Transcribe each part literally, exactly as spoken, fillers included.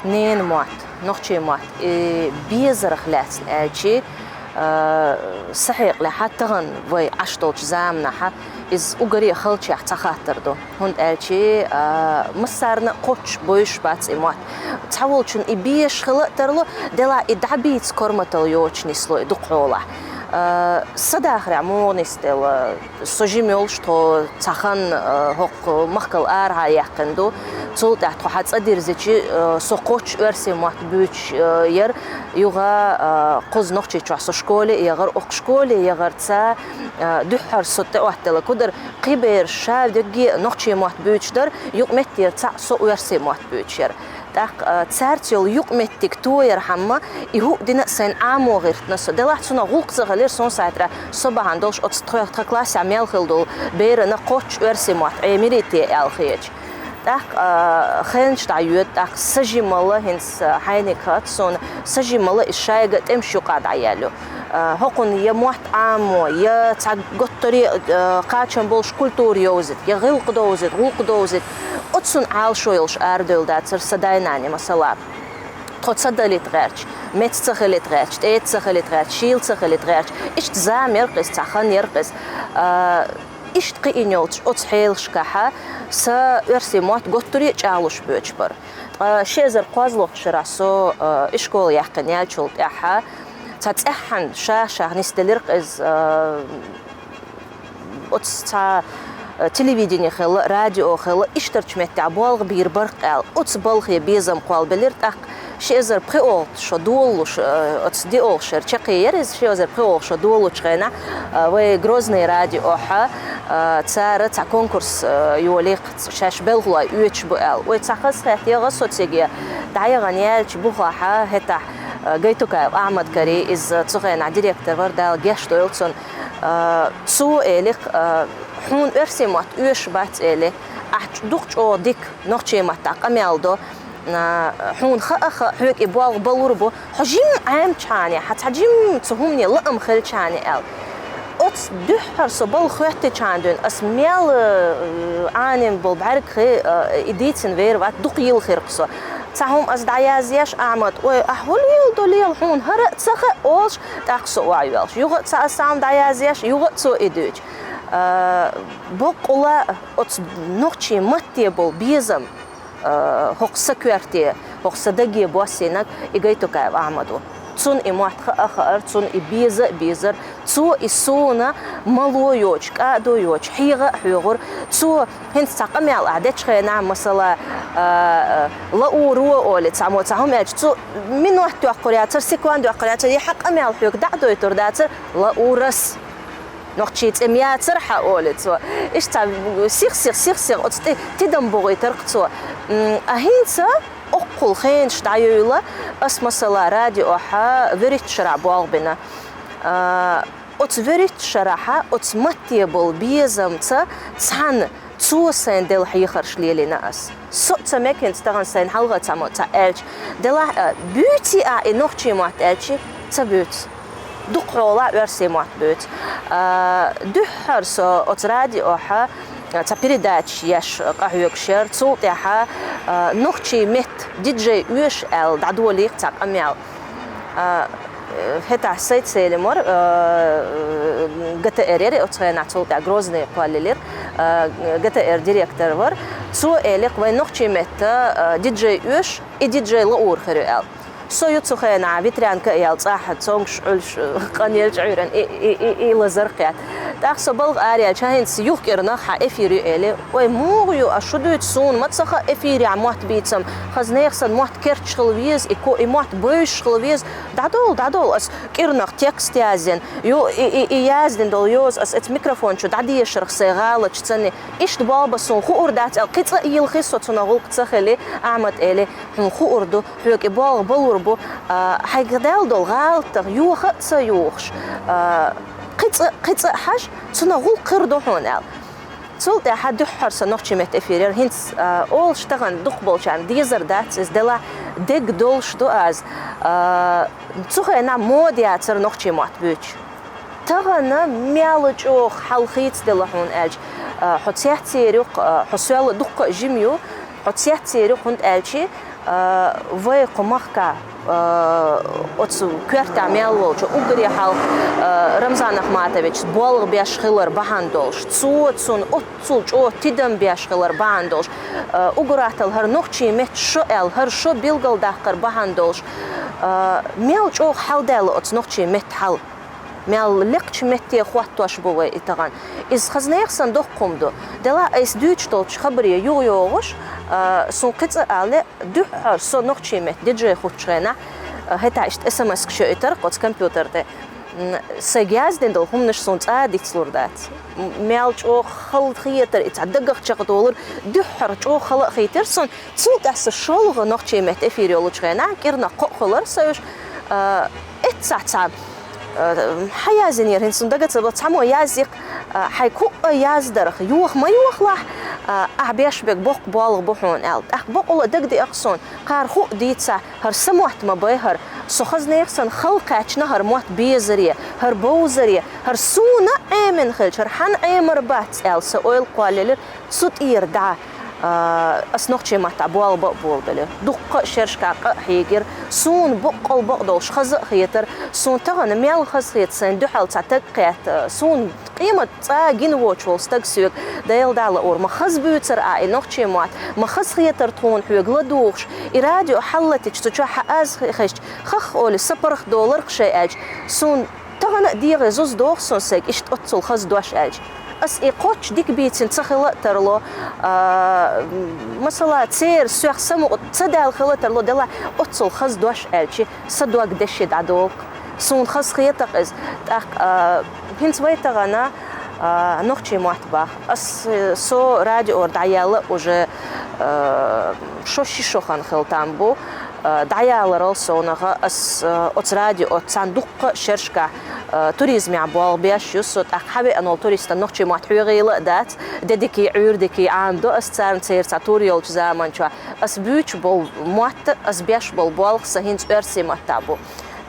Ненан мотт, нохчийн мотт, и безарах лаьцна аьлчи, а, са хьекъалехьа тахана вай Ӏаш долчу заманахьа иза уггаре халчех цхьа хаттар ду. ХӀунда аьлчи, а, массарна а кхоччуш бевзаш бац и мотт. Цхьаволчунна и безаш хила а тарло, делахь и дӀабийца корматалла йоцуш нисло и дукхахьолахь. А, са дахарехь муха нисделла, со жима йолуш тхо цхьа хан, а, хӀокху махкал арахьа яьккхина ду. Цул тӀаьхьа тхо хьан цӀа дирзичи, а, со кхоччуш оьрсийн мотт буьйцуш, а, яра. Юха, а, кхуза Нохчийчохь со школе а яхара, окху школе яхарца, а, дуьххьара со тӀеоттаделла кудар, кхин бераш ша дегге а нохчийн мотт буьйцуш дара, юкъаметтера цхьаъ со оьрсийн мотт буьйцуш яра. ТӀаккха, а, цаьрца йолу юкъаметтиг тоярхьама, и хӀуъа дина а сайна Ӏамо гӀиртина со. Делахь цунах гӀуллакх ца хилира, суна сайтарахь со бахьана долуш оцу тхо-, тхан классехь мел хилла долу берана кхоччуш оьрсийн мотт Ӏемирий те аьлла хеташ. ТӀаккха, а, хенаш дӀайоьду, тӀаккха са жималла, хӀинца, а, хьайниг хаьттира суна, са жималла иза шайга а тӀемаш юкъахь дӀаяьлла ю. А, хӀокхунна я мотт Ӏамо, я цхьа готтуре а, а, кхачам болуш культура йовзийта, я гӀиллакх довзийта, гӀуллакх довзийта, оцунна Ӏалашо йолуш арадевлла дацара сан дай-наной, масала. Тхо ца далийта гӀерташ, меца ца хилийта гӀерташ, тӀеца ца хилийта гӀерташ, шийла ца хилийта гӀерташ. Иштта зама яра-кх иза, цхьа хан яра-кх иза. А, иштта кхиъна йолчу оцу хьелашкахьа сан оьрсийн мотт готтуре а чӀагӀлуш боьдуш бара. Ткъа ши эзар кхозлагӀчу шарахь со, а, ишкол яьккхина яьллачул тӀаьхьа цхьа цӀеххьана ша-шах нисделира-кх иза, а, оцу цхьа, э, телевидени хилла, радио хилла, иштарчу меттехь болх бийр бара-кх аьлла, оцу балхе безам кхоллабелира. ТӀаккха ши эзар пхоьалгӀа шо долалуш, э, оцу диъолгӀа шера чаккхе яра иза, ши эзар пхоьалгӀа шо долалучу хенахь, э, вай Грозный радиохьа, э, цара цхьа конкурс, э, йолийкх, шаьш белхалой оьцуш бу аьлла. Вай цхьа хазахетта яхара со цига, дӀаяхана яьллачу бухахьа, хӀетахь, э, Гайтукаев Ахьмад карий, иза цу хенахь директор вара, Дала гечдойла цунна. А, цо элира-кх, а, хьуна оьрсийн мотт оьшуш бац, элира, ахь дукха чӀогӀа дика нохчийн маттахь къамел до, а, хьуна хаа-хаа, хьоьга и болх балур бу, хьо жимма Ӏемчхьана, хьан цхьа жимма цу хӀумане лаам хилчхьана аьлла. Оцу дуьххьара со балха хоьттичхьана дуьйна, ас мел, а, Ӏанийна болу бӀаьргхи, а, и дийцина вер вац, дукха йилхира-кх со. Цхьа хӀума ас дӀаязъеш, Ахьмад, ой, ахь хӀун леладо лела, хьуна хӀара а ца хаьа, олуш, тӀаккха со охьайоьллуш. Юха а цхьа ас хӀума дӀаязъеш, юха а цо и дуьйцу. А, баккъала оцу нохчийн матте болу безам, а, хӀокху сан коьрте, хӀокху сан даге боссийнарг и Гайтукаев Ахьмад ву. Цунна и мотт хаа а хаьара, цунна и беза а безара, цо и суна мало йоцуш, кӀадо йоцуш, хьеха а хьоьхура. Цо хӀинца цхьа къамел ахь дечу хенахь, масала, а, а, Лауро олий цхьаммо цхьа хӀума аьлча, цо минот йоккхур яцара, секунд йоккхур яцара, я хьан къамел хьоьга дӀа а дойтур дацара, Лаурас. Нохчийн цӀе ма яцара хьан, олий цо. Иштта цхьа сих-сих, сих-сих оцу тӀе тидам бохуьйтура-кх цо. М, а хӀинца оккхул хенаш дӀайуьйла, ас, масала, радиохьа вуьрхӀитта шарахь болх бина. А, оцу вуьрхӀитта шарахьа оцу матте болу безамца цхьаьна цо сайна делла хьехарш лелийна ас. Со а ца мега хӀинца тахана сайна хьалха цхьаммо цхьаъ аьлча. Делахь а, буьйций ахь и нохчийн мотт аьлча, ца буьйцу. Дукхахьолахь оьрсийн мотт буьйцу. А, дуьххьара со оцу радиохьа, а, цхьа передача еш къахьоьгуш яра. Цул тӀаьхьа, а, нохчийн меттан диджей оьшу аьлла дӀадолийра-кх цхьа къамел. А, э, хӀетахь Сайд-Селим вара, э, ГТР яра оцу хенахь, цул тӀаьхьа Грозный кхоллаелира, э, ГТР директор вара. Цо элира-кх, вайн нохчийн меттан, э, диджей оьшу, и диджей Лаура хир ю аьлла. Со ю цу хенахь ветрянка а яьлла, цӀахь цомгуш Ӏуьллуш, э, къанъелча Ӏуьйранна и, и, и, и лазар кхетта. ТӀаккха со балха араяьлча, хӀинца юха кӀирнах хьан эфир ю, элира. Ой, муха ю, ас шу дуьйцу, суна ма ца хаьа эфирехь мотт бийцам, хаза нехан санна мотт керташ хила веза, и ко-, и мотт бевзаш хила веза. ДӀадовла, дӀадовла, ас кӀирнах текст яздина. Ю, и, и, и яздина долу йоза ас оцу микрофон чу дӀадешарх сайн гӀалаташ ца ни. Иштта болх бан суна хуур дац аьлла, кхин цкъа а йилхи со, цунах гӀуллакх ца хили, Ахьмад, элира, хьуна хуур ду, хьоьга и болх балур бу, а, хьайга даьлла долу гӀалатах юха а ца юхуш, а, кхин цкъа, кхин цкъа а хьажа, цунах гӀуллакх хир ду хьуна аьлла. Цул тӀаьхьа дуьххьара сан нохчийн меттан эфир яра. ХӀинца, а, олуш тахана дукхахболчарна дезар дац иза, делахь дерг долуш ду аз. А, цу хенахь мода яцара нохчийн мотт буьйцуш. Тахана мел чӀогӀа хьалхийца делла хьуна аьлча, а, хьо цецъер ю-кх, а, хьо соьл дуккха а жима ю, хьо цецъер ю-кх, хӀунда аьлча, Вай кху махка оцу коьртехь мел волчо уггаре хьалха Рамзан Ахматовича болх беш хилар бахьана долуш, цо цунна оццул чӀогӀа тидам беш хилар бахьана долуш, уггар а хӀара нохчийн меттан шо аьлла, хӀара шо билгалдаккхар бахьана долуш, мел чӀогӀа хьалдаьлла оцу нохчийн меттан хьал. Мел лекхачу метте хӀоттош бу вай и тахана. Иза хаза нехан санна доккха хӀума ду. Делахь айса дуьйцуш долчу хабаре юхайогӀуш, суна кхин цкъа а ле, дуьххьара со нохчийн меттан диджей хӀуттучу хенахь, хӀетахь иштта эс эм эс-каш йоуьйтура оцу компьютер тӀе. Сайга яздина долу хӀуманаш суна цкъа а дицлур дац. Мел чӀогӀа хала хетара и цхьа дагах чекхдолура, дуьххьара чӀогӀа хала а хийтира суна. Цул тӀаьхьа сан шолгӀа нохчийн меттан эфир йолучу хенахь, кӀирнах кхоъ хуьлура сан уьш, эццахь цхьа хьан яздинера хӀинца суна дага ца бо, цхьаммо язйи-кх, хьайга хӀуъа яздарх, йоха ма йохалахь, ахь беш берг боккха болх бу хьуна аьлла. ТӀаккха бакъволу а дагадеара суна, кхара хӀуъа дийцахь, хӀара сан мотт ма бай хӀара, со хаза нехан санна хала кхаьчна хӀара мотт безаре, хӀара бовзаре, хӀара суна а Ӏемина хилча, хӀара хьан Ӏемар бац аьлла сан ойла кхоллаелира. Цу тӀера дӀа ас нохчийн маттахь болх бан а болабелира. Дуккха а шерашкахь къа а хьийгира. Суна баккъал бакъдолуш хаза а хетара. Суна тахана мел хазахета сайна дуьхьал цхьа стаг кхетта. Суна къематде цкъа а гина воцуш волу стаг соьга, Дела дала луур, ма хаза буьйцура ахь и нохчийн мотт, ма хазахетара тхуна хьоьга ладугӀуш, и радио хьалалатича цу чохь хьан аз хезча, хах олий, сан паргӀатдолура-кх шайн аьлча, суна тахана а дегӀе зуза догӀу суна сайга иштта оццул хаза дош аьлча. Ас и кхоччуш дика бийцина ца хила а тарло, масала, церан соьх самукъа ца даьлла хила а тарло, делахь оццул хаза дош аьлча, сан дог деши дӀадолу-кх. Суна хазахета-кх иза. ТӀаккха хӀинца вай тахана нохчийн мотт боху. Ас, со радиора дӀаяьлла уже шо-ши шо хан хила там бу. ДӀаяларал совнаха ас оцу радиоца цхьана дуккха а шерашкахь туризмехь болх беш ю со, тӀаккха хьан веана волу туристан нохчийн мотт хьоьгӀийла а дац, де дикий, Ӏуьйре дикий Ӏамадо ас царна, церан цхьа тур йолчу заманчохь. Ас буьйцуш болу мотт, ас беш болу болх сан хӀинца оьрсийн маттахь бу.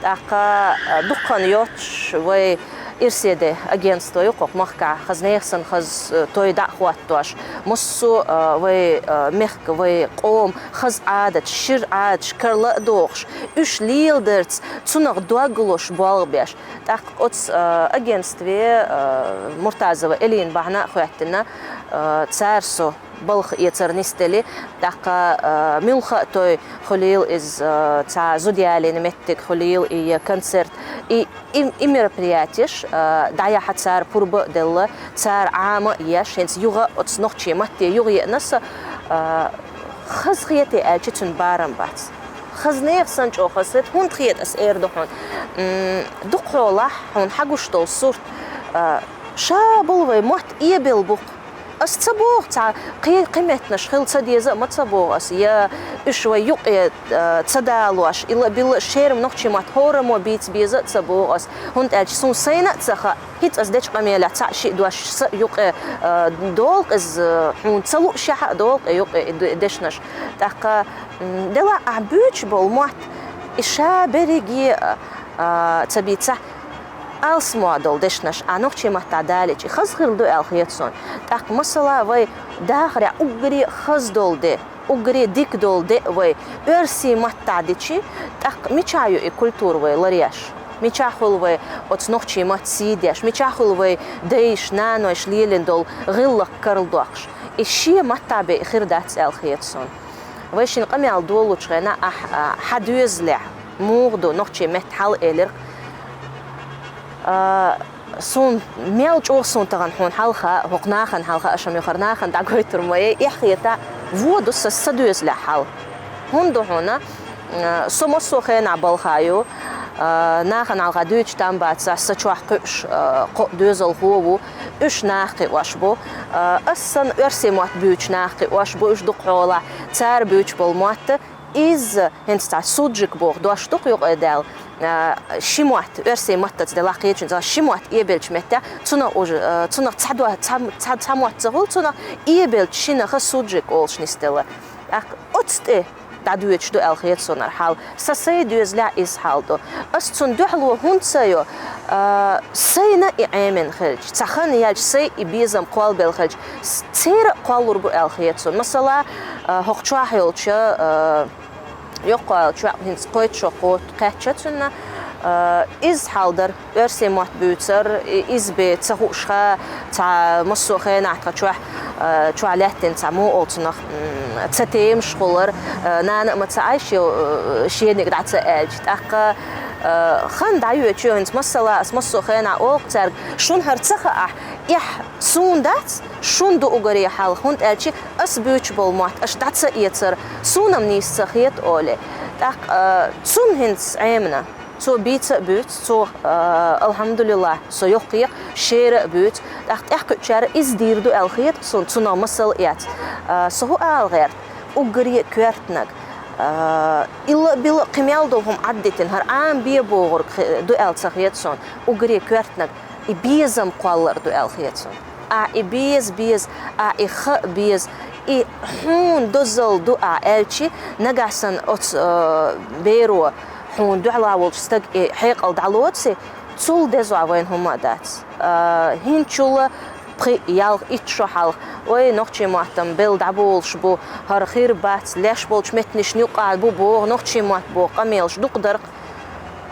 ТӀаккха дуккха а йоцуш вай Ирседе агентство ю кху махкахь, хаза нехан санна хаза той дӀа а хӀоттош, массо а вай мехка, вай къоман хаза Ӏадаташ, шира Ӏадаташ карла а дохуш, уьш леладарца цунах дог луш болх беш. ТӀаккха оцу агентстве Муртазова Элина бахьана а хӀоьттина, цара со балха эцар нисделира, тӀаккха муьлхха а той хуьлийла иза, цхьа зуда ялийна меттиг хуьлийла и, я концерт, и, и, и мероприятеш дӀаяхьа цара пурба а делла, цара Ӏама а еш, хӀинца юха оцу нохчийн матте юха еана аса, хазахетий аьлча цуьнан барам бац. Хаза нехан санна чӀогӀа хазахета, хӀунда хета ас эр ду хьуна. Дукхахьолахь хьуна хьан гуш долу сурт, ша болу вай мотт эбелла бу-кх. Ас ца боху, цхьа кхе-, кхин меттанаш хила ца деза а ма ца боху ас, я уьш вай юкъе ца далош, ила-билла шеран нохчийн мотт хӀораммо бийца беза а ца боху ас, хӀунда аьлча суна сайна а ца хаьа, хӀинца ас дечу къамелехь цхьаъ-шиъ дош са юкъе долу-кх иза, хьуна ца луъушехь а долу-кх и юкъе и д-, дешнаш. ТӀаккха делахь ахь буьйцуш болу мотт, и ша берриге а ца бийцахь, алсамо долу дешнаш ахь нохчийн маттахь далийча, и хаза хир ду аьлла хета суна. ТӀаккха, масала, вай дахарехь уггаре а хаза долу де, уггаре а дика долу де вай оьрсийн маттахь дичи, тӀаккха мичахь ю и культура вай ларъеш? Мичахь хуьлу вай оцу нохчийн матта сий деш? Мичахь хуьлу вай дайша, нанойша лелийна долу гӀиллакх карладоккхуш? И шен маттахь бен хир дац аьлла хета суна. Вай шина къамел долучу хенахь ахь, а, хьан доьзалехь муха ду нохчийн меттан хьал элира. А, суна мел чӀогӀа суна тахана хьуна хьалха, хӀокху нахана хьалха, аша ма юхара нахана дӀагойтур ма яй, эхь хета, вон ду сан, сан доьзалехь хьал. ХӀунда ду хьуна, а, со массо а хенахь балха ю, а, нахана хьалха дуьйцуш там бацахь, сан чохь кхуьуш, а, кхо доьзалхо ву, уьш наха кхиош бу. А, ас санна оьрсийн мотт буьйцуш наха кхиош бу, уьш дукхахьолахь цара буьйцуш болу мотт, иза хӀинца цхьа суджик боху дош ду-кх юкъадаьлла. А, ши мотт, оьрсийн маттаца делахь кхечуьнца, ши мотт эбелчу меттехь, цунах уже, а, цунах цхьа до-, цхьа, цхьа, цхьа мотт ца хуьлу, цунах эбелчу шинаха суджик олуш нисделла. ТӀаккха оцу тӀе дӀадоьдуш ду аьлла хета суна хӀара хьал. Сан сайн доьзалехь иза хьал ду. Ас цунна дуьхьало хӀунда ца йо, а, сайна и Ӏемина хилча, цхьа хан яьлча, сайн и безам кхоллабелла хилча, с-, церан а кхоллалур бу аьлла хета суна. Масала, а, хӀокху чохь йолчу, а, Йоккхачоа хӀинца кхойтта шо кхо кхаьчча цунна, а, изза хьал дара, оьрсийн мотт буьйцар, и-, изза бен ца хууш ха, цхьа массо а хенахь тха чохь, а, чохь лаьттина цхьа муха олу цунах, м, цхьа темаш хулар, а, нана а ма ца Ӏай шен, а, шениг дӀа ца аьлча. ТӀаккха, а, хан дӀайоьдучу хӀинца масала, ас массо а хенахь олу цаьрга, шуна хӀара ца хаахь, эхь суна дац, шуна ду уггаре хьалха, хӀунда аьлча ас буьйцуш болу мотт аша дӀа ца эцара, суна-м нийса ца хета олий. ТӀаккха, а, цунна хӀинца Ӏемина. Цо бийца а буьйцу, цо, а, алхьамдулиллахь, со йоккхаех, шера а буьйцу. ТӀаккха тӀаьхьакхуьучара изза дийр ду аьлла хета суна, цунах масал эц. А, со хӀун ала гӀерта? Уггаре а коьртаниг. А, илла а билла а кхин мел долу хӀума Ӏаддитина, хӀара Ӏамабе бохург хи-, ду аьлла ца хета суна. Уггаре а коьртаниг. И безам кхоллар ду аьлла хета суна. Ахь и беза беза, ахь и хаа беза, и хьуна дозалла ду ахь аьлчи, нагахь санна оцу, а, беро хьуна дуьхьала волчу стага и хьекъал дӀалоций, цул деза вайна хӀума а дац. А, хӀинцачул пхи, ялх, итт шо хьалха, ой, нохчийн мотт-м белла дӀаболуш бу, хӀара хир бац, леш болчу меттанашна юкъахь бу боху, нохчийн мотт боху къамелаш дукха дара-кх.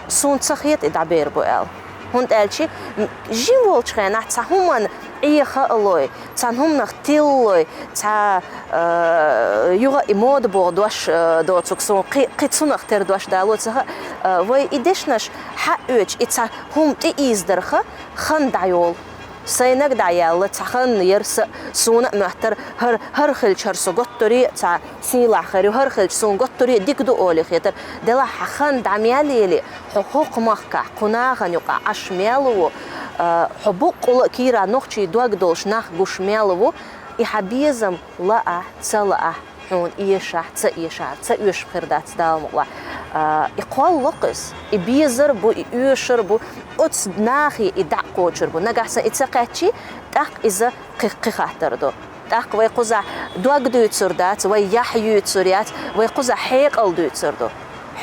Суна ца хета и дӀабер бу аьлла. ХӀунда аьлча, м, жима волчу хенахь цхьа хӀуманна Ӏеха а лой, цхьана хӀуманах тилла лой, цхьа, э, юха и мода боху дош, э, доцург суна, кхин, кхин цунах тера дош дало ца хаьа, э, вай и дешнаш хьаоьцуш, и цхьа хӀума тӀеийзадарх хан дӀайолу. Сайнаг дӀаяьлла, цхьа хан яра са, суна а моьттара, хӀара, хӀара хилча, хӀара со готтуре а цхьа сийлахь хир ю, хӀара хилча, суна готтуре а дика ду олий хетара. Делахь хьан хан дӀа мел елий, хьо хӀокху махкахь, кху нахана юкъахь Ӏаш мел ву, а, хьо буккъула а кийра нохчийн дог долуш нах гуш мел ву, и хьан безам лаахь, ца лаахь, хьуна эшахь, ца эшахь, ца оьшуш хир дац Дала мукъалахь. А, и кхоллалуш иза, и безар бу, и оьшур бу, оцу нахе и дӀа а кхочур бу. Нагахь санна и ца кхаьччи, тӀаккха иза кхин, кхин хаттар ду. ТӀаккха вай кхузахь дог дуьйцур дац, вай яхь юьйцур яц, вай кхузахь хьекъал дуьйцур ду.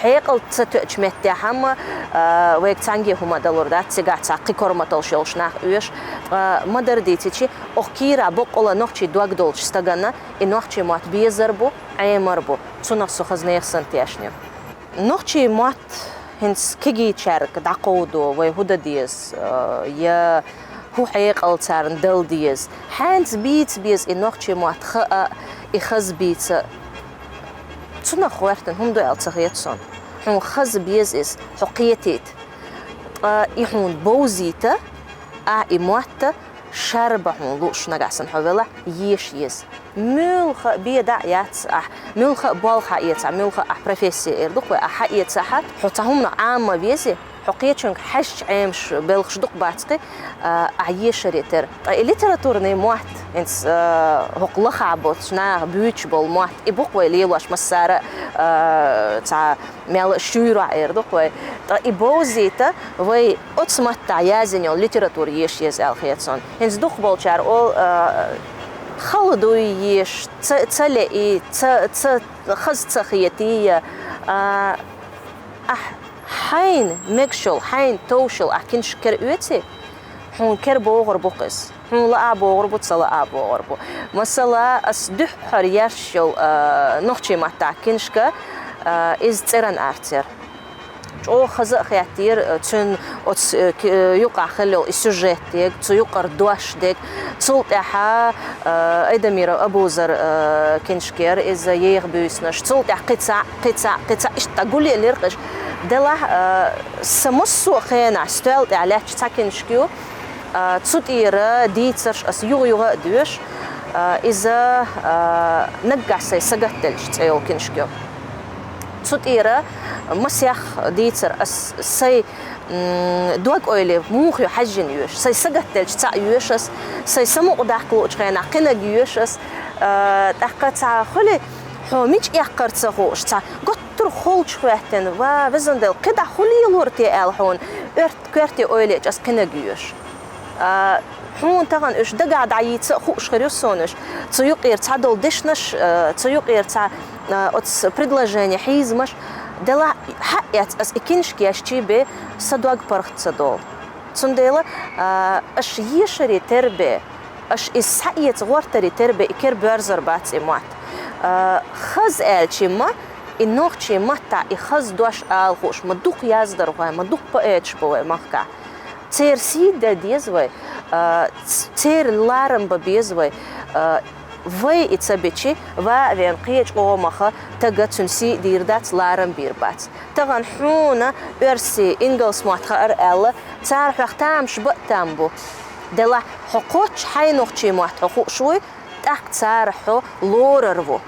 Хьекъал ца тоьучу меттехь-м, а, вайга цхьаьнгге хӀума далур дац, цигахь цхьа кхин корматаллаш йолуш нах оьшу. Ткъа ма-дарра дийцичи, оха кийра боккъала нохчийн дог долчу стагана и нохчийн мотт безар бу, Ӏемар бу, цунах со хаза нехан санна тешна ю. Нохчийн мотт хӀинца кегийчаьрга дӀакховдо, вай хӀун дан деза, э, я хӀун хьекъал царна дала деза. Хьаьнца бийца беза и нохчийн мотт хаа, и хаза бийца. Цунах гӀоьртина хӀума ду аьлла ца хета суна. Хьуна хаза беза иза, хьо кхетийта. Ткъа и хьуна бовзийта, ахь и мотт шарбан хьуна лууш нагахь санна хьо велахь, еша еза. Муьлхха а бен дӀа а яц ахь, муьлхха а болх хьаэцахь, муьлхха а ахь профессия эр ду-кх вай, ахь хьаэцахь, хьо цхьа хӀуманах Ӏама ма вези, хьо кхечуьнга хьаьжча Ӏемаш белхаш дукха бац-кх, а, ахь ешаре терра. Ткъа и литературный мотт, хӀинца, а, хӀокху лахахь боцчу наха буьйцуш болу мотт, и бу-кх вай лелош массара а, а, цхьа мел а шуьйрахь эр ду-кх вай. Ткъа и бовзийта, вай оцу маттахь язйина йолу литература еша еза аьлла хета суна. ХӀинца дукхахболчара олу, а, хала дуй еша, ца, ца леий, ца, ца, хаза ца хетий, а, ахь хьайна мегаш йолу, хьайна товш йолу ахь киншка кара оьций, хьуна кара богӀур бу-кх иза. Хьуна лаа богӀур бу, ца лаа богӀур бу. Масала, ас дуьххьара яьржаш йолу, а, нохчийн маттахь киншка, а, иза «ЦӀеран арц» яра. ЧӀогӀа хаза а хеттера, а, цуьнан оцу, а, ки-, а, юкъахь хилла йолу и сюжет дега, цу юкъара дош дега. Цул тӀаьхьа, а, Айдамиров Абузар, а, киншка яра иза, еха буьйсанаш. Цул тӀаьхьа кхин цхьаъ, кхин цхьаъ, кхин цхьаъ, иштта гулъелира-кх уьш. Делахь, а, сан массо а хенахь стоьла тӀехь лаьтташ цхьа киншка ю, а, цу тӀера дийцарш ас юха-юха а доьшу, а, иза, а, «Наггахь сайн сагатделча» цӀе йолу киншка ю. Цу тӀера масех дийцар ас сайн, м, дог-ойла муха ю хьаьжжина йоьшу. Сайн сагатделча цхьаъ йоьшу ас, сайн самукъадаккха луучу хенахь кхинаг йоьшу ас, а, тӀаккха цхьа хуьли хьо мича эккхар ца хууш, цхьа гуттар а холчу хӀоьттина, ва, везан Дела, кхидӀа хӀун лелора те аьлла хьуна, оьрт-, коьрте ойла йича ас кхинаг йоьшу. А, хьуна тахана уьш дагахь дӀайийца а хууш хир ю суна уьш. Цу юкъера цхьадолу дешнаш, а, цу юкъера цхьа, а, оцу предложени хьийзамаш. Делахь хьаэц ас и киншка ешчий бен сан дог паргӀат ца долу. Цундела, а, аша ешаре тера бен, аша иза схьаэца гӀортаре тера бен и кара боьрзур бац и мотт. А, хаза аьлчи ма, И нохчийн маттахь и хаза дош ала хууш, ма дукха яздархой, ма дукха поэташ ба вай махкахь. Церан сий дан деза вай, а, ц-, церан ларам бан беза вай, а, вай и ца бичи, ва а вен кхечу къомаха тага цуьнан сий дийр дац, ларам бийр бац. Тахана хьуна оьрсийн, ингалс мотт хаар аьлла, цара хьох тамаш бан а там бу. Делахь хьо кхоччу хьайн нохчийн мотт хьо хууш вуй, тӀаккха цара хьо лорар ву.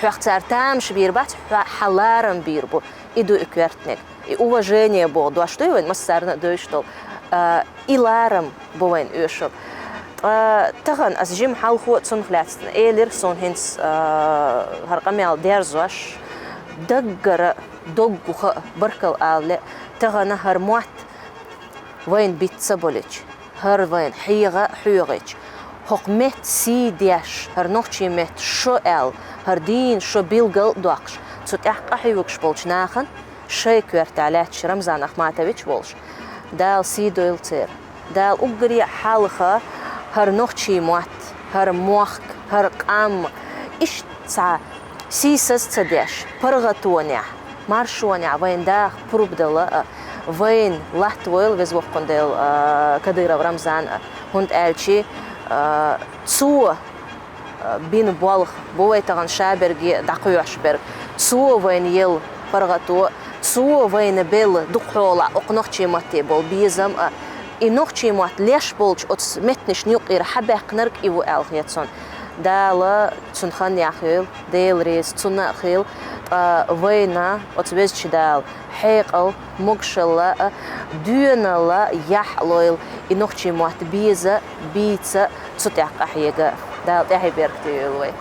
Хьох цара тамаш бийр бац, хьо-, хьан ларам бийр бу. И ду и коьртаниг. И уважение боху дош дуй вайн массарна а девзаш долу. А, и ларам бу вайн оьшург. Ткъа тахана ас жима хьалхо а цунах лаьцна элира суна хӀинца, а, хӀара къамел дерзош, даггара доггуха а баркалла ала ле, тахана хӀара мотт вайна бицца болчу, хӀара вайна хьегӀа а хьоьгӀича, хӀокху меттан сий деш, хӀара нохчийн меттан шо аьлла, хӀара дийна шо билгал а доккхуш, цу тӀехь къахьоьгуш болчу нахана, шайн коьртехь лаьтташ Рамзан Ахматович волуш, Дала сий дойла церан. Дала уггаре а хьалха хӀара нохчийн мотт, хӀара мохк, хӀара къам, иштта цхьа сийсаз ца деш, паргӀатонехь, маршонехь вайна даха пурба дала а, вайна латтавойла Веза Воккхун Дела, а, Кадыров Рамзан а, хӀунда аьлча, а, цо, а, бина болх бу вай тахана ша берге а дӀакхоьхьуш берг. Цо вайна елла паргӀато а, цо вайна белла дукхахьолахь окху нохчийн матте болу безам а, и нохчийн мотт леш болчу оцу меттанашна юккъера хьабаьккхинарг и ву аьлла хета суна. Дала цунна хан яхйойла, Дела реза цунна а хила, ткъа вайна оцу Везачу Дала хьекъал, могушалла а, доьналла а, яхь а лойла, и нохчийн мотт беза, бийца, цу тӀехь къахьега. Дала тӀаьхье беркате йойла вай.